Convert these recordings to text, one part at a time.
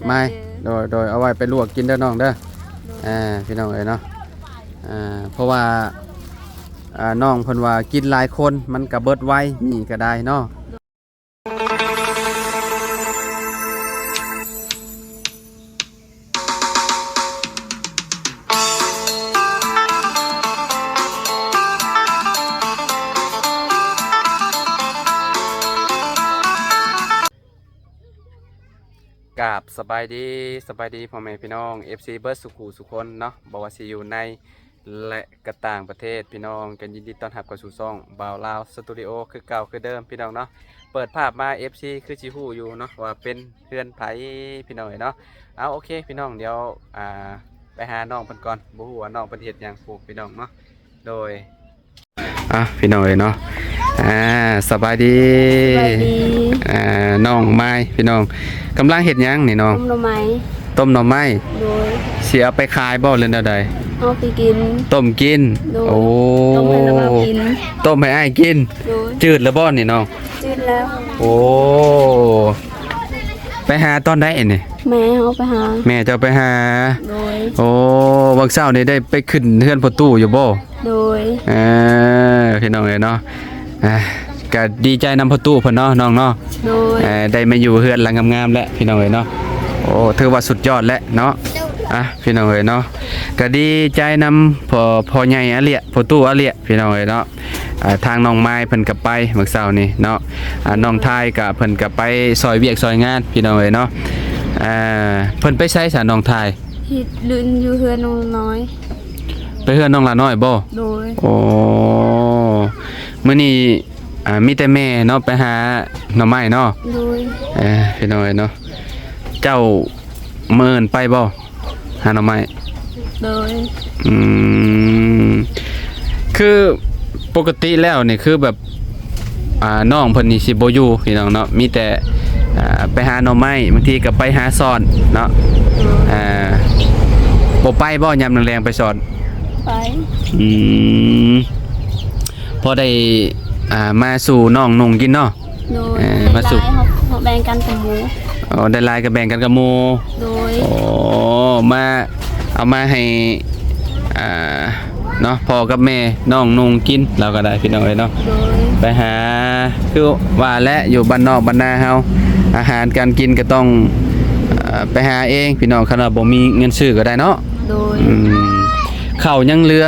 ມາຍ ໂດຍ ໂດຍ ເອົາໄວ້ໄປລວກກິນເດີນ້ອງເດີ. ອ່າ ພີ່ນ້ອງເອີຍເນາະ ອ່າ ເພາະວ່າ ອ່າ ນ້ອງເພິ່ນວ່າກິນຫຼາຍຄົນມັນກະເບິດໄວ ມີກະໄດ້ເນາະ. ກາບສະບາຍດີ ສະບາຍດີພໍ່ແມ່ພີ່ນ້ອງ ເອັຟຊີ ເບິດສູ່ຄູ່ສູ່ຄົນເນາະ ບໍ່ວ່າຊິຢູ່ໃນ ແລະ ກະຕ່າງປະເທດ ພີ່ນ້ອງກະຍິນດີຕ້ອນຮັບເຂົ້າສູ່ຊ່ອງບ່າວລາວສະຕູດິໂອ ຄືເກົ່າຄືເດີມ ພີ່ນ້ອງເນາະ. ເປີດພາບມາ ເອັຟຊີ ຄືຊິຮູ້ຢູ່ເນາະວ່າເປັນເຮືອນໃຜ ພີ່ນ້ອງເອີຍເນາະ. ເອົາ ໂອເຄ ພີ່ນ້ອງ ດຽວ ອ່າ ໄປຫານ້ອງເພິ່ນກ່ອນ ບໍ່ຮູ້ວ່ານ້ອງເພິ່ນເຮັດຫຍັງພຸ້ນ ພີ່ນ້ອງເນາະ. ໂດຍ ອ່ະ ພີ່ນ້ອງເອີຍເນາະ ອ່າ ສະບາຍດີ ສະບາຍດີ ອ່າ ນ້ອງມາຍ ພີ່ນ້ອງ ກຳລັງເຮັດຫຍັງນີ້ນ້ອງ? ຕົ້ມໜໍ່ໄມ້ ຕົ້ມໜໍ່ໄມ້ ໂດຍ ຊິເອົາໄປຂາຍບໍ່ ຫຼືແນວໃດ? ເອົາໄປກິນ ຕົ້ມກິນ ໂດຍ ໂອ້ ຕົ້ມໃຫ້ລາວກິນ ຕົ້ມໃຫ້ອ້າຍກິນ ໂດຍ ຈືດແລ້ວບໍ່ນີ້ນ້ອງ? ຈືດແລ້ວ ໂອ້ ໄປຫາຕອນໃດນີ້? ແມ່ເຮົາໄປຫາ ແມ່ເຈົ້າໄປຫາ ໂດຍ ໂອ້ ວັກເຊົ້ານີ້ໄດ້ໄປຂຶ້ນເຮືອນພໍ່ຕູ້ຢູ່ບໍ່? ໂດຍ ເອີ ພີ່ນ້ອງເອີຍເນາະ ອ່າ ກະດີໃຈນຳພໍ່ຕູ້ເພິ່ນເນາະນ້ອງເນາະ ໂດຍ ເອີ ໄດ້ມາຢູ່ເຮືອນຫຼັງງາມໆແລ້ວ ພີ່ນ້ອງເອີຍເນາະ. ໂອ້ ຖືວ່າສຸດຍອດແລ້ວເນາະ ອ່ະ ພີ່ນ້ອງເອີຍເນາະ ກະດີໃຈນຳພໍ່ ພໍ່ໃຫຍ່ອາເລຍ ພໍ່ຕູ້ອາເລຍ ພີ່ນ້ອງເອີຍເນາະ. ອ່າ ທາງນ້ອງມາຍເພິ່ນກະໄປມື້ເຊົ້ານີ້ເນາະ ອ່າ ນ້ອງທາຍກະເພິ່ນກະໄປຊ່ອຍວຽກຊ່ອຍງານ ພີ່ນ້ອງເອີຍເນາະ. ອ່າ ເພິ່ນໄປໃສຊະນ້ອງທາຍ? ເຮັດຫຼິ້ນຢູ່ເຮືອນນ້ອງລານ້ອຍ ໄປເຮືອນນ້ອງລານ້ອຍບໍ່? ໂດຍ ໂອ້ ມື້ນີ້ ອ່າ ມີແຕ່ແມ່ເນາະ ໄປຫາໜໍ່ໄມ້ເນາະ ໂດຍ ເອີ ພີ່ນ້ອງເອີຍເນາະ ເຈົ້າມື້ອື່ນໄປບໍ່ ຫາໜໍ່ໄມ້? ໂດຍ ອືມ ຄືປົກກະຕິແລ້ວນີ້ ຄືແບບ ອ່າ ນ້ອງເພິ່ນນີ້ຊິບໍ່ຢູ່ ພີ່ນ້ອງເນາະ ມີແຕ່ ອ່າ ໄປຫາໜໍ່ໄມ້ ບາງທີກໍໄປຫາສອນເນາະ ໂດຍ ອ່າ ບໍ່ໄປບໍ່ ຍາມແລງໆໄປສອນ? ໄປ ອືມ ພໍໄດ້ ອ່າ ມາສູ່ນ້ອງນຸ່ງກິນເນາະ ໂດຍ ເອີ ມາສູ່ ໄດ້ຫຼາຍເຮົາ ເຮົາແບ່ງກັນກັບໝູ່ ອໍ ໄດ້ຫຼາຍກໍແບ່ງກັນກັບໝູ່ ໂດຍ ໂອ້ ມາ ເອົາມາໃຫ້ ອ່າ ເນາະ ພໍ່ກັບແມ່ນ້ອງນຸ່ງກິນ ລາວກໍໄດ້ ພີ່ນ້ອງເອີຍເນາະ ໂດຍ ໄປຫາ ຄືວ່າແຫຼະ ຢູ່ບ້ານນອກບ້ານນາເຮົາ ອາຫານການກິນກໍຕ້ອງ ເອີ ໄປຫາເອງ ພີ່ນ້ອງ ຄັນວ່າບໍ່ມີເງິນຊື້ກໍໄດ້ເນາະ ໂດຍ ອືມ ເຂົ້າຍັງເຫຼືອ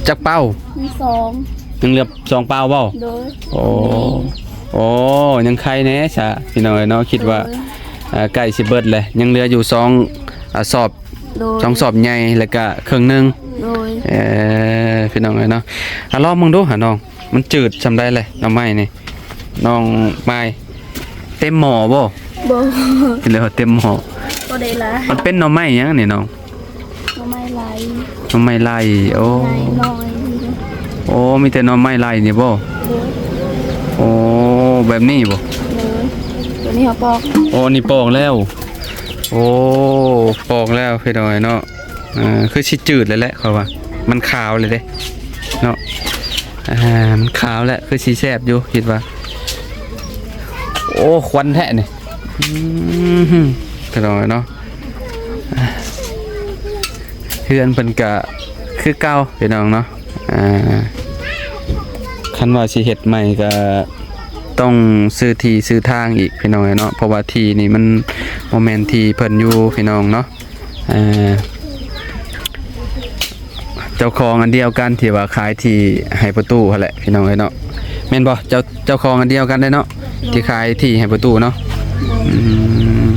ຈັກເປົາ? ມີສອງ ຍັງເຫຼືອສອງເປົາບໍ່? ໂດຍ ໂອ້ ໂອ້ ຍັງໄຄແດ່ຊະ ພີ່ນ້ອງເອີຍເນາະ ຄິດວ່າ ໂດຍ ອ່າ ໃກ້ຊິເບິດແລ້ວ ຍັງເຫຼືອຢູ່ສອງ ອ່າ ສອບ ໂດຍ ສອງສອບໃຫຍ່ ແລ້ວກະເຄິ່ງໜຶ່ງ ໂດຍ ເອີ ພີ່ນ້ອງເອີຍເນາະ ອ່າ ລອງເບິ່ງດູຫານ້ອງ ມັນຈືດຊ່ຳໃດແຫຼະ ໜໍ່ໄມ້ນີ້ ນ້ອງມາຍ ເຕັມໝໍ້ບໍ່? ບໍ່ ເລີຍວ່າເຕັມໝໍ້ ບໍ່ໄດ້ຫຼາຍ ມັນເປັນໜໍ່ໄມ້ຫຍັງນີ້ນ້ອງ? ໜໍ່ໄມ້ໄລ່ ໜໍ່ໄມ້ໄລ່ ໂອ້ ໃຫຍ່ນ້ອຍ ໂອ້ ມີແຕ່ໜໍ່ໄມ້ໄລ່ນີ້ບໍ່? ໂດຍ ໂອ້ ແບບນີ້ບໍ່? ໂດຍ ຕົວນີ້ເຮົາປອກ ໂອ້ ນີ້ປອກແລ້ວ ໂອ້ ປອກແລ້ວ ພີ່ນ້ອງເນາະ ເອີ ຄືຊິຈືດແລ້ວແຫຼະ ເຂົາວ່າ ມັນຂາວແລ້ວເດ້ເນາະ ອ່າ ມັນຂາວແລ້ວ ຄືຊິແຊບຢູ່ ຄິດວ່າ ໂອ້ ຄວັນແທ້ນີ້ ອືມ ພີ່ນ້ອງເນາະ ເຮືອນເພິ່ນກະຄືເກົ່າ ພີ່ນ້ອງເນາະ ອ່າ ຄັນວ່າຊິເຮັດໃໝ່ກະຕ້ອງຊື້ທີ່ຊື້ທາງອີກ ພີ່ນ້ອງເນາະ ເພາະວ່າທີ່ນີ້ມັນບໍ່ແມ່ນທີ່ເພິ່ນຢູ່ ພີ່ນ້ອງເນາະ ອ່າ ເຈົ້າຂອງອັນດຽວກັນທີ່ວ່າຂາຍທີ່ໃຫ້ພໍ່ຕູ້ຫັ້ນແຫຼະ ພີ່ນ້ອງເອີຍເນາະ ແມ່ນບໍ່? ເຈົ້າ ເຈົ້າຂອງອັນດຽວກັນເດ້ເນາະ ທີ່ຂາຍທີ່ໃຫ້ພໍ່ຕູ້ເນາະ ອືມ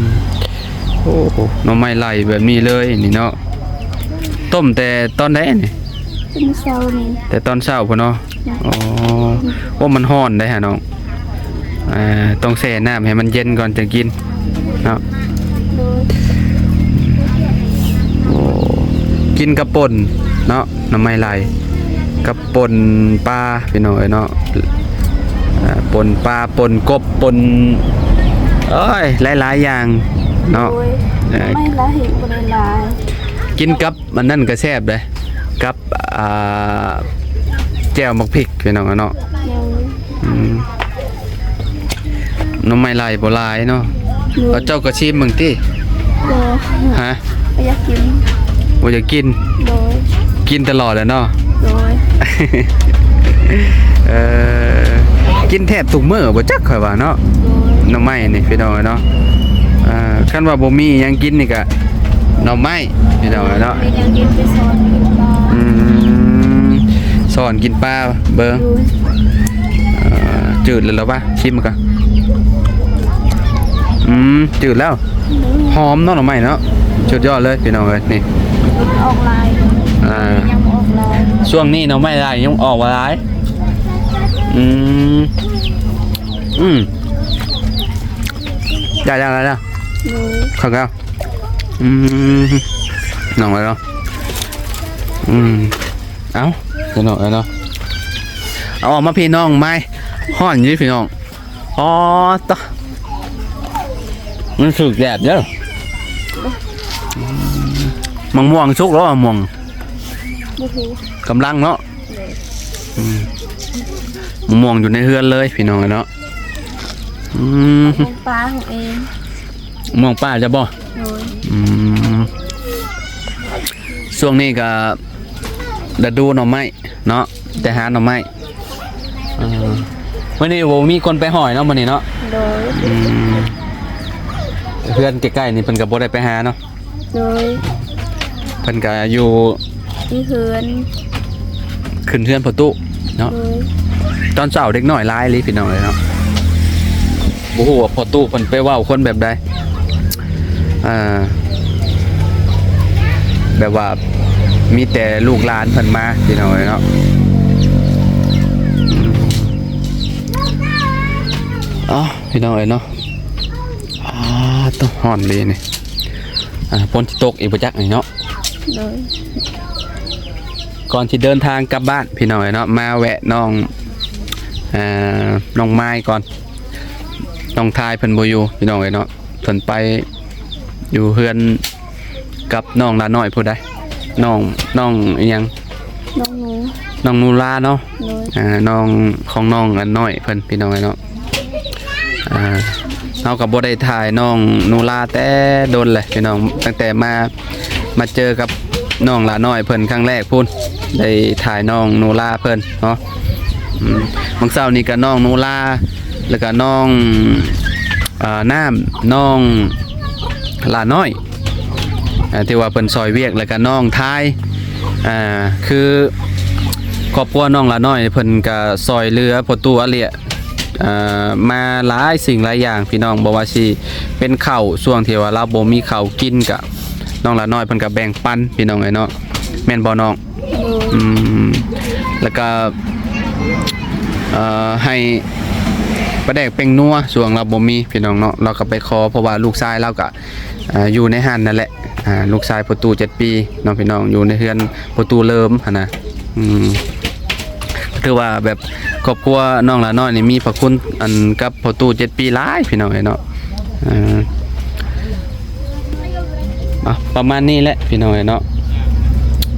ໂອ້ ໜໍ່ໄມ້ໄລ່ແບບນີ້ເລີຍນີ້ເນາະ ຕົ້ມແຕ່ຕອນໃດນີ້? ເປັນເຊົ້ານີ້ ແຕ່ຕອນເຊົ້າພຸ້ນເນາະ ອໍ ໂອ້ ມັນຮ້ອນໄດ໋ຫານ້ອງ ອ່າ ຕ້ອງແຊ່ນ້ຳໃຫ້ມັນເຢັນກ່ອນຈຶ່ງກິນເນາະ ໂດຍ ໂອ້ ກິນກັບປົ່ນເນາະ ໜໍ່ໄມ້ໄລ່ກັບປົ່ນປາ ພີ່ນ້ອງເອີຍເນາະ ອ່າ ປົ່ນປາ ປົ່ນກົບ ປົ່ນ ໂອ້ຍ ຫຼາຍໆຢ່າງເນາະ ໂດຍ ເອີ ໜໍ່ໄມ້ໄລ່ບໍ່ໄດ້ຫຼາຍ ກິນກັບ ອັນນັ້ນກໍແຊບເດ້ ກັບ ອ່າ ແຈ່ວໝາກພິກ ພີ່ນ້ອງເນາະ ໂດຍ ອືມ ໜໍ່ໄມ້ໄລ່ບໍ່ຫຼາຍເນາະ ໂດຍ ເອົາ ເຈົ້າກໍຊີມເບິ່ງຕິ. ບໍ່ ຮະ? ບໍ່ຢາກກິນ. ບໍ່ຢາກກິນ? ໂດຍ ກິນຕະຫຼອດແຫຼະເນາະ. ໂດຍ ເອີ ກິນແທບທຸກມື້ບໍ່ຈັກ ຂ້ອຍວ່າເນາະ. ໂດຍ ໜໍ່ໄມ້ນີ້ພີ່ນ້ອງເອີຍເນາະ. ເອີ ຄັນວ່າບໍ່ມີຫຍັງກິນນີ້ກະໜໍ່ໄມ້ພີ່ນ້ອງເອີຍເນາະ. ເປັນຫຍັງກິນໄປສອນກິນປາ. ອືມ ສອນກິນປາເບິ່ງ. ໂດຍ ເອີ ຈືດແລ້ວລະວະ. ຊີມມັນກ່ອນ. ອືມ ຈືດແລ້ວ. ຫອມເນາະ ໜໍ່ໄມ້ເນາະ. ສຸດຍອດເລີຍພີ່ນ້ອງເອີຍ. ນີ້ ອອກຫຼາຍ. ອ່າ ຍັງບໍ່ອອກຫຼາຍ. ຊ່ວງນີ້ໜໍ່ໄມ້ຫຼາຍ ຍັງອອກບໍ່ຫຼາຍ. ອືມ ອືມ ໄດ້ແລ້ວ ໄດ້ແລ້ວ. ໂດຍ ຄັກແລ້ວ. ອືມ ນ້ອງເອີຍເນາະ. ອືມ ເອົ້າ ພີ່ນ້ອງເອີຍເນາະ. ເອົາອອກມາພີ່ນ້ອງ ໄມ້ຮ້ອນຢູ່ພີ່ນ້ອງ. ອໍ ຕະ ມັນຖືກແດດເດີ. ມະມ່ວງສຸກແລ້ວ ມະມ່ວງ. ບໍ່ຮູ້ ກຳລັງເນາະ. ໂດຍ ອືມ ມະມ່ວງຢູ່ໃນເຮືອນເລີຍພີ່ນ້ອງເນາະ. ອືມ ມະມ່ວງປ່າຂອງເອງ. ມະມ່ວງປ່າເຈົ້າບໍ່? ໂດຍ ອືມ ຊ່ວງນີ້ກະລະດູໜໍ່ໄມ້ເນາະ ແຕ່ຫາໜໍ່ໄມ້. ເອີ ມື້ນີ້ບໍ່ມີຄົນໄປຫອຍເນາະ ມື້ນີ້ເນາະ. ໂດຍ ອືມ ເຮືອນໃກ້ໆນີ້ເພິ່ນກໍບໍ່ໄດ້ໄປຫາເນາະ. ໂດຍ ເພິ່ນກໍຢູ່ ຢູ່ເຮືອນ ຂຶ້ນເຮືອນພໍ່ຕູ້ເນາະ. ໂດຍ ຕອນເຊົ້າເດັກນ້ອຍຫຼາຍອີ່ຫຼີພີ່ນ້ອງເອີຍເນາະ. ບໍ່ຮູ້ວ່າພໍ່ຕູ້ເພິ່ນໄປເວົ້າຄົນແບບໃດ ອ່າ ແບບວ່າມີແຕ່ລູກຫຼານເພິ່ນມາພີ່ນ້ອງເອີຍເນາະ. ເອົ້າ ພີ່ນ້ອງເອີຍເນາະ. ອ່າ ໂຕ ຮ້ອນເດນີ້. ອ່າ ຝົນຊິຕົກອີກບໍ່ຈັກນີ້ເນາະ. ໂດຍ ກ່ອນຊິເດີນທາງກັບບ້ານພີ່ນ້ອງເອີຍເນາະ ມາແວະນ້ອງ ອ່າ ນ້ອງມາຍກ່ອນ. ນ້ອງທາຍເພິ່ນບໍ່ຢູ່ພີ່ນ້ອງເອີຍເນາະ. ເພິ່ນໄປຢູ່ເຮືອນກັບນ້ອງຫຼ້ານ້ອຍຜູ້ໃດ ນ້ອງ ນ້ອງອີ່ຫຍັງ ນ້ອງນູ ນ້ອງນູລາເນາະ. ໂດຍ ອ່າ ນ້ອງຂອງນ້ອງອັນນ້ອຍເພິ່ນພີ່ນ້ອງເອີຍເນາະ. ອ່າ ເຮົາກໍບໍ່ໄດ້ຖ່າຍນ້ອງນູລາແຕ່ດົນແຫຼະພີ່ນ້ອງ ຕັ້ງແຕ່ມາ ມາເຈີກັບນ້ອງຫຼ້ານ້ອຍເພິ່ນຄັ້ງແລກພຸ້ນ ໄດ້ຖ່າຍນ້ອງນູລາເພິ່ນເນາະ. ອືມ ມື້ເຊົ້ານີ້ກໍນ້ອງນູລາ ແລ້ວກໍນ້ອງ ອ່າ ນ້ຳ ນ້ອງຫຼ້ານ້ອຍ ອ່າ ທີ່ວ່າເພິ່ນຊ່ອຍວຽກ ແລ້ວກໍນ້ອງທາຍ ອ່າ ຄືຄອບຄົວນ້ອງຫຼ້ານ້ອຍເພິ່ນກໍຊ່ອຍເຫຼືອພໍ່ຕູ້ອາເລຍ ອ່າ ມາຫຼາຍສິ່ງຫຼາຍຢ່າງພີ່ນ້ອງ ບໍ່ວ່າຊິເປັນເຂົ້າ ຊ່ວງທີ່ວ່າລາວບໍ່ມີເຂົ້າກິນ ກະນ້ອງຫຼ້ານ້ອຍເພິ່ນກະແບ່ງປັນພີ່ນ້ອງເອີຍເນາະ ແມ່ນບໍ່ນ້ອງ? ໂດຍ ອືມ ແລ້ວກະ ເອີ ໃຫ້ປາແດກແປ້ງນົວ ຊ່ວງລາວບໍ່ມີພີ່ນ້ອງເນາະ ລາວກະໄປຂໍ ເພາະວ່າລູກຊາຍລາວກະ ອ່າ ຢູ່ໃນຫັ້ນນັ້ນແຫຼະ ອ່າ ລູກຊາຍພໍ່ຕູ້ເຈັດປີເນາະພີ່ນ້ອງ ຢູ່ໃນເຮືອນພໍ່ຕູ້ເລີມຫັ້ນນະ. ອືມ ຖືວ່າແບບຄອບຄົວນ້ອງຫຼ້ານ້ອຍນີ້ມີພະຄຸນ ອັນ ກັບພໍ່ຕູ້ເຈັດປີຫຼາຍພີ່ນ້ອງເອີຍເນາະ. ເອີ ເອົາ ປະມານນີ້ແຫຼະພີ່ນ້ອງເອີຍເນາະ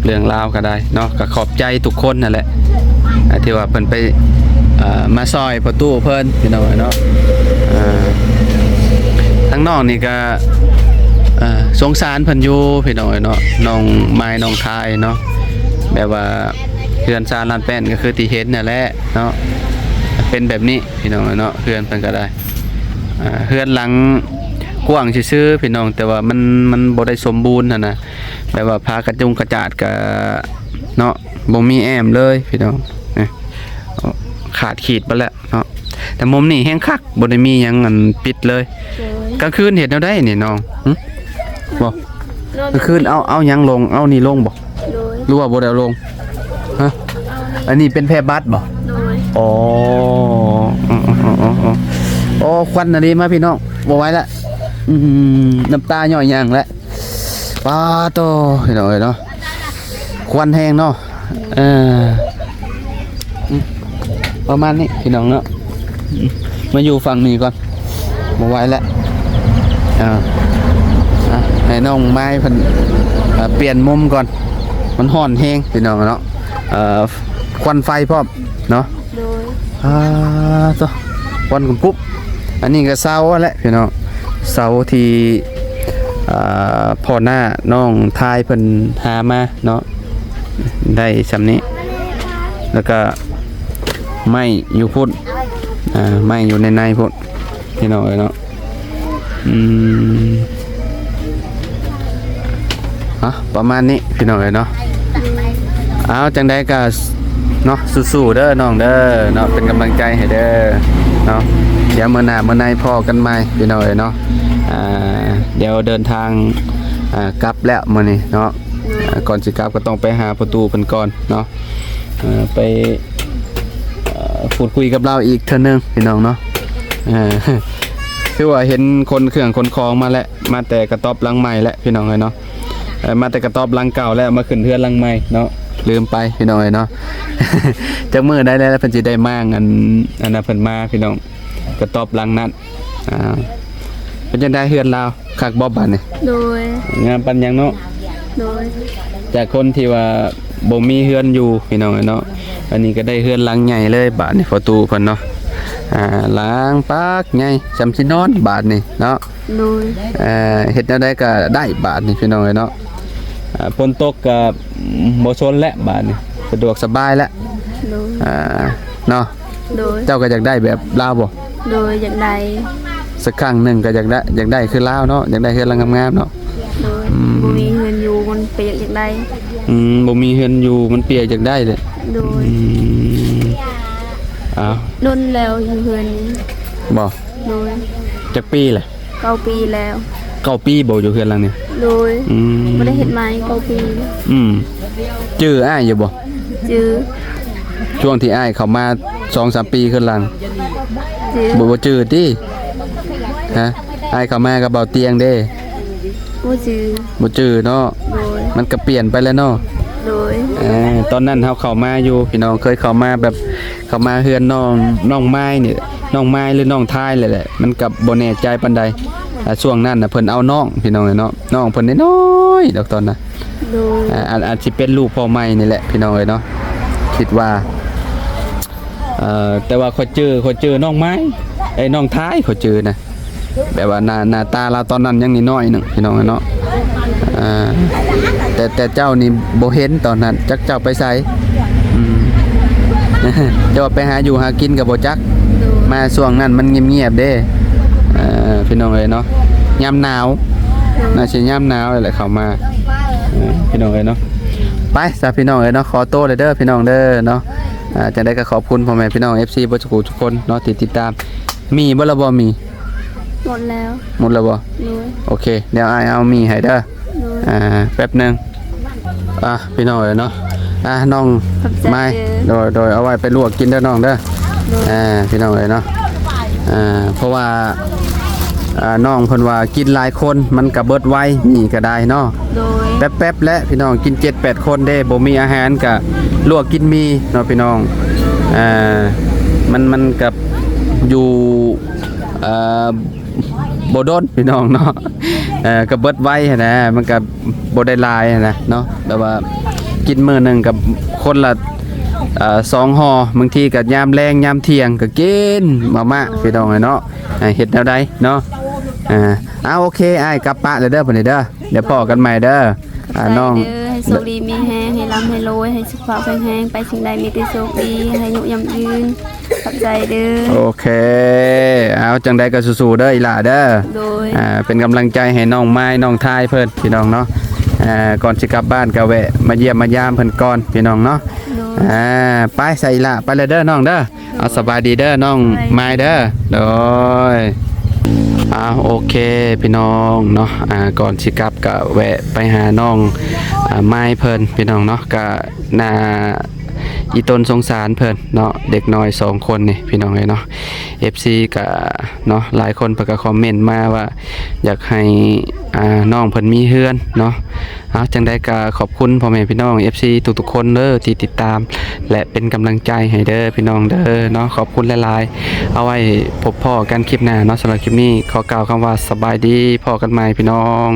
ເລື່ອງລາວກໍໄດ້ເນາະ ກໍຂອບໃຈທຸກຄົນນັ້ນແຫຼະ ອ່າ ທີ່ວ່າເພິ່ນໄປ ເອີ ມາຊ່ອຍພໍ່ຕູ້ເພິ່ນພີ່ນ້ອງເອີຍເນາະ. ອ່າ ທາງນ້ອງນີ້ກໍ ເອີ ສົງສານເພິ່ນຢູ່ພີ່ນ້ອງເອີຍເນາະ ນ້ອງມາຍນ້ອງທາຍເນາະ ແບບວ່າເຮືອນຊານລານແປ້ນກໍຄືທີ່ເຫັນນັ້ນແຫຼະເນາະ ເປັນແບບນີ້ພີ່ນ້ອງເອີຍເນາະ. ເຮືອນເພິ່ນກໍໄດ້ ອ່າ ເຮືອນຫຼັງກວ້າງຊື່ໆ ພີ່ນ້ອງ ແຕ່ວ່າມັນ ມັນບໍ່ໄດ້ສົມບູນຫັ້ນນະ ແບບວ່າຝາກະຈຸງກະຈາດກະເນາະ ບໍ່ມີແອ້ມເລີຍພີ່ນ້ອງ ຂາດຂີດໄປແລ້ວເນາະ. ແຕ່ມຸມນີ້ແຮງຄັກ ບໍ່ໄດ້ມີຫຍັງອັນປິດເລີຍ. ໂດຍ ກາງຄືນເຮັດແນວໃດນີ້ນ້ອງ? ຫຶ? ບໍ່ ກາງຄືນເອົາ ເອົາຫຍັງລົງ? ເອົານີ້ລົງບໍ່? ໂດຍ ຫຼືວ່າບໍ່ໄດ້ເອົາລົງ? ຮະ? ເອົານີ້ ອັນນີ້ເປັນແພບັດບໍ່? ໂດຍ ອໍ ອໍ ອໍ ອໍ ອໍ ອໍ ຄວັນອັນນີ້ມາພີ່ນ້ອງ ບໍ່ໄຫວລະ. ອືມ ນ້ຳຕາຍ້ອຍຍັງລະ ປາໂຕ ພີ່ນ້ອງເອີຍເນາະ ຄວັນແຮງເນາະ. ເອີ ອືມ ປະມານນີ້ພີ່ນ້ອງເນາະ. ອືມ ມາຢູ່ຝັ່ງນີ້ກ່ອນ ບໍ່ໄຫວແລ້ວ. ອ່າ ອ່າ ໃຫ້ນ້ອງໄມ້ເພິ່ນ ອ່າ ປ່ຽນມຸມກ່ອນ ມັນຮ້ອນແຮງພີ່ນ້ອງເນາະ. ເອີ ຄວັນໄຟພ້ອມເນາະ. ໂດຍ ອ່າ ໂຕ ຄວັນກຸບໆ. ອັນນີ້ກໍເຊົາແຫຼະພີ່ນ້ອງ ເສົາທີ່ ອ່າ ພໍ່ນ້ານ້ອງທາຍເພິ່ນຫາມາເນາະ ໄດ້ຊ່ຳນີ້ ແລ້ວກະໄມ້ຢູ່ພຸ້ນ ອ່າ ໄມ້ຢູ່ໃນໃນພຸ້ນ ພີ່ນ້ອງເອີຍເນາະ. ອືມ ອ່ະ ປະມານນີ້ພີ່ນ້ອງເອີຍເນາະ. ເອົາ ຈັ່ງໃດກໍເນາະ ສູ້ໆເດີນ້ອງເດີເນາະ ເປັນກຳລັງໃຈໃຫ້ເດີເນາະ. ດຽວມື້ໜ້າມື້ໃນພໍ້ກັນໃໝ່ພີ່ນ້ອງເອີຍເນາະ. ອ່າ ດຽວເດີນທາງ ອ່າ ກັບແລ້ວມື້ນີ້ເນາະ. ອ່າ ກ່ອນຊິກັບກໍຕ້ອງໄປຫາພໍ່ຕູ້ເພິ່ນກ່ອນເນາະ ເອີ ໄປ ເອີ ພູດຄຸຍກັບລາວອີກເທື່ອໜຶ່ງພີ່ນ້ອງເນາະ. ເອີ ຄືວ່າເຫັນຂົນເຄື່ອງຂົນຂອງມາແລ້ວ ມາແຕ່ກະຕ໊ອບຫຼັງໃໝ່ແລ້ວພີ່ນ້ອງເອີຍເນາະ. ເອີ ມາແຕ່ກະຕ໊ອບຫຼັງເກົ່າແລ້ວ ມາຂຶ້ນເຮືອນຫຼັງໃໝ່ເນາະ ລືມໄປພີ່ນ້ອງເອີຍເນາະ. ຈັກມື້ໃດແລ້ວເພິ່ນຊິໄດ້ມ້າງ ອັນ ອັນນັ້ນເພິ່ນມາພີ່ນ້ອງ ກະຕ໊ອບຫຼັງນັ້ນ. ອ່າ ເປັນຈັ່ງໃດເຮືອນລາວ ຄັກບໍ່ບາດນີ້? ໂດຍ ງາມປານຫຍັງເນາະ. ໂດຍ ຈາກຄົນທີ່ວ່າບໍ່ມີເຮືອນຢູ່ພີ່ນ້ອງເອີຍເນາະ ອັນນີ້ກໍໄດ້ເຮືອນຫຼັງໃຫຍ່ເລີຍບາດນີ້ ພໍ່ຕູ້ເພິ່ນເນາະ. ອ່າ ຫຼັງປາກໃຫຍ່ ຊ່ຳຊິນອນບາດນີ້ເນາະ. ໂດຍ ເອີ ເຮັດແນວໃດກໍໄດ້ບາດນີ້ພີ່ນ້ອງເອີຍເນາະ. ອ່າ ຝົນຕົກກໍບໍ່ຊົນແລ້ວບາດນີ້ ສະດວກສະບາຍແລ້ວ. ໂດຍ ອ່າ ເນາະ. ໂດຍ ເຈົ້າກໍຢາກໄດ້ແບບລາວບໍ່? ໂດຍ ຢາກໄດ້ ສັກຄັ້ງໜຶ່ງກໍຢາກໄດ້ ຢາກໄດ້ຄືລາວເນາະ ຢາກໄດ້ເຮືອນຫຼັງງາມໆເນາະ. ໂດຍ ອືມ ບໍ່ມີເຮືອນຢູ່ມັນປຽກ ຢາກໄດ້. ອືມ ບໍ່ມີເຮືອນຢູ່ມັນປຽກ ຢາກໄດ້ເລີຍ. ໂດຍ ອືມ ເອົາ ດົນແລ້ວຢູ່ເຮືອນນີ້ບໍ່? ໂດຍ ຈັກປີແຫຼະ? ເກົ້າປີແລ້ວ. ເກົ້າປີບໍ່ຢູ່ເຮືອນຫຼັງນີ້? ໂດຍ ອືມ ບໍ່ໄດ້ເຮັດໃໝ່ເກົ້າປີ. ອືມ ຈື່ອ້າຍຢູ່ບໍ່? ຈື່ ຊ່ວງທີ່ອ້າຍເຂົ້າມາສອງສາມປີຄືນຫຼັງ ຈື່ ບໍ່ ບໍ່ຈື່ຕິ? ຮະ ອ້າຍເຂົ້າມາກັບເບົາຕຽງເດ້? ບໍ່ຈື່ ບໍ່ຈື່ເນາະ. ໂດຍ ມັນກໍປ່ຽນໄປແລ້ວເນາະ. ໂດຍ ເອີ ຕອນນັ້ນເຮົາເຂົ້າມາຢູ່ ພີ່ນ້ອງ ເຄີຍເຂົ້າມາແບບ ເຂົ້າມາເຮືອນນ້ອງ ນ້ອງມາຍນີ້ ນ້ອງມາຍ ຫຼື ນ້ອງທາຍແຫຼະ ມັນກໍບໍ່ແນ່ໃຈປານໃດ. ອ່າ ຊ່ວງນັ້ນນະເພິ່ນເອົານ້ອງ ພີ່ນ້ອງເອີຍເນາະ ນ້ອງເພິ່ນນ້ອຍໆດອກຕອນນັ້ນ. ໂດຍ ອ່າ ອາດ ອາດຊິເປັນລູກພໍ່ໃໝ່ນີ້ແຫຼະ ພີ່ນ້ອງເອີຍເນາະ ຄິດວ່າ. ເອີ ແຕ່ວ່າຂ້ອຍຈື່ ຂ້ອຍຈື່ນ້ອງມາຍ ເອີ ນ້ອງທາຍ ຂ້ອຍຈື່ນະ ແບບວ່າໜ້າ ໜ້າຕາລາວຕອນນັ້ນຍັງນ້ອຍໆໜຶ່ງ ພີ່ນ້ອງເອີຍເນາະ. ອ່າ ແຕ່ ແຕ່ເຈົ້ານີ້ບໍ່ເຫັນຕອນນັ້ນ ຈັກເຈົ້າໄປໃສ. ອືມ ແຕ່ວ່າໄປຫາຢູ່ຫາກິນກໍບໍ່ຈັກ. ໂດຍ ມາຊ່ວງນັ້ນມັນງຽບໆເດ້ ເອີ ພີ່ນ້ອງເອີຍເນາະ. ຍາມໜາວ ໂດຍ ໜ້າຊິຍາມໜາວແຫຼະເຂົ້າມາ ເອີ ພີ່ນ້ອງເອີຍເນາະ. ໄປຊະ ພີ່ນ້ອງເອີຍເນາະ ຂໍໂຕເດີ ພີ່ນ້ອງເດີເນາະ. ອ່າ ຈັ່ງໃດກໍຂອບຄຸນພໍ່ແມ່ພີ່ນ້ອງ ເອັຟຊີ ເບິດທຸກຜູ້ທຸກຄົນເນາະ ທີ່ຕິດຕາມ. ມີບໍ່ລະບໍ່ມີ? ໝົດແລ້ວ. ໝົດແລ້ວບໍ່? ໂດຍ ໂອເຄ ດຽວອ້າຍເອົາໝີ່ໃຫ້ເດີ. ໂດຍ ອ່າ ແປັບໜຶ່ງ. ອ່ະ ພີ່ນ້ອງເອີຍເນາະ ອ່ະ ນ້ອງ ຂອບໃຈ ມາຍ ເດີ ໂດຍ ໂດຍ ເອົາໄວ້ໄປລວກກິນເດີນ້ອງເດີ. ໂດຍ ອ່າ ພີ່ນ້ອງເອີຍເນາະ ອ່າ ເພາະວ່າ ອ່າ ນ້ອງເພິ່ນວ່າກິນຫຼາຍຄົນມັນກະເບິດໄວ ໝີ່ກະໄດ້ເນາະ. ໂດຍ ແປັບໆແຫຼະ ພີ່ນ້ອງ ກິນເຈັດແປດຄົນເດ້ ບໍ່ມີອາຫານກະລວກກິນໝີ່ເນາະ ພີ່ນ້ອງ. ອ່າ ມັນ ມັນກະຢູ່ ເອີ ບໍ່ດົນ ພີ່ນ້ອງເນາະ ເອີ ກໍເບິດໄວຫັ້ນນະ ມັນກໍບໍ່ໄດ້ຫຼາຍຫັ້ນນະເນາະ. ແຕ່ວ່າກິນມື້ໜຶ່ງກໍຄົນລະ ເອີ ສອງຫໍ່ ບາງທີກໍຍາມແລງຍາມທ່ຽງກໍກິນມາມ່າ ໂດຍ ພີ່ນ້ອງເອີຍເນາະ. ອ່າ ເຮັດແນວໃດເນາະ. ອ່າ ເອົາ ໂອເຄ ອ້າຍກັບປະແລ້ວເດີ ບັດນີ້ເດີ ດຽວພໍ້ກັນໃໝ່ເດີ. ອ່າ ນ້ອງ ໃຫ້ໂຊກດີມີແຮງ ໃຫ້ລ່ຳໃຫ້ລວຍ ໃຫ້ສຸຂະພາບແຂງແຮງ ໄປສິ່ງໃດມີແຕ່ໂຊກດີ ໃຫ້ອາຍຸຫຢັ້ງຢືນ. ຂອບໃຈເດີ. ໂອເຄ ເອົາ ຈັ່ງໃດກໍສູ້ໆເດີອີ່ຫຼ້າເດີ. ໂດຍ ອ່າ ເປັນກຳລັງໃຈໃຫ້ນ້ອງມາຍ ນ້ອງທາຍເພິ່ນ ພີ່ນ້ອງເນາະ. ອ່າ ກ່ອນຊິກັບບ້ານກໍແວະມາຢ້ຽມມາຢາມເພິ່ນກ່ອນ ພີ່ນ້ອງເນາະ. ໂດຍ ອ່າ ໄປຊະອີ່ຫຼ້າ ໄປແລ້ວເດີນ້ອງເດີ. ເອົາ ສະບາຍດີເດີນ້ອງມາຍເດີ. ໂດຍ ອ່າ ໂອເຄ ພີ່ນ້ອງເນາະ ອ່າ ກ່ອນຊິກັບກໍແວະໄປຫານ້ອງ ອ່າ ມາຍເພິ່ນ ພີ່ນ້ອງເນາະ ກະໜ້າ ອີ່ຕົນສົງສານເພິ່ນເນາະ ເດັກນ້ອຍສອງຄົນນີ້ ພີ່ນ້ອງເອີຍເນາະ. ເອັຟຊີກະເນາະ ຫຼາຍຄົນເພິ່ນກະຄອມເມັນມາວ່າຢາກໃຫ້ ອ່າ ນ້ອງເພິ່ນມີເຮືອນເນາະ. ເອົາ ຈັ່ງໃດກະຂອບຄຸນພໍ່ແມ່ພີ່ນ້ອງ ເອັຟຊີ ທຸກໆຄົນເດີ ທີ່ຕິດຕາມ ແລະ ເປັນກຳລັງໃຈໃຫ້ເດີ ພີ່ນ້ອງເດີເນາະ. ຂອບຄຸນຫຼາຍໆ ເອົາໄວ້ພົບພໍ້ກັນຄລິບໜ້າເນາະ. ສຳລັບຄລິບນີ້ຂໍກ່າວຄຳວ່າສະບາຍດີ ພໍ້ກັນໃໝ່ ພີ່ນ້ອງ.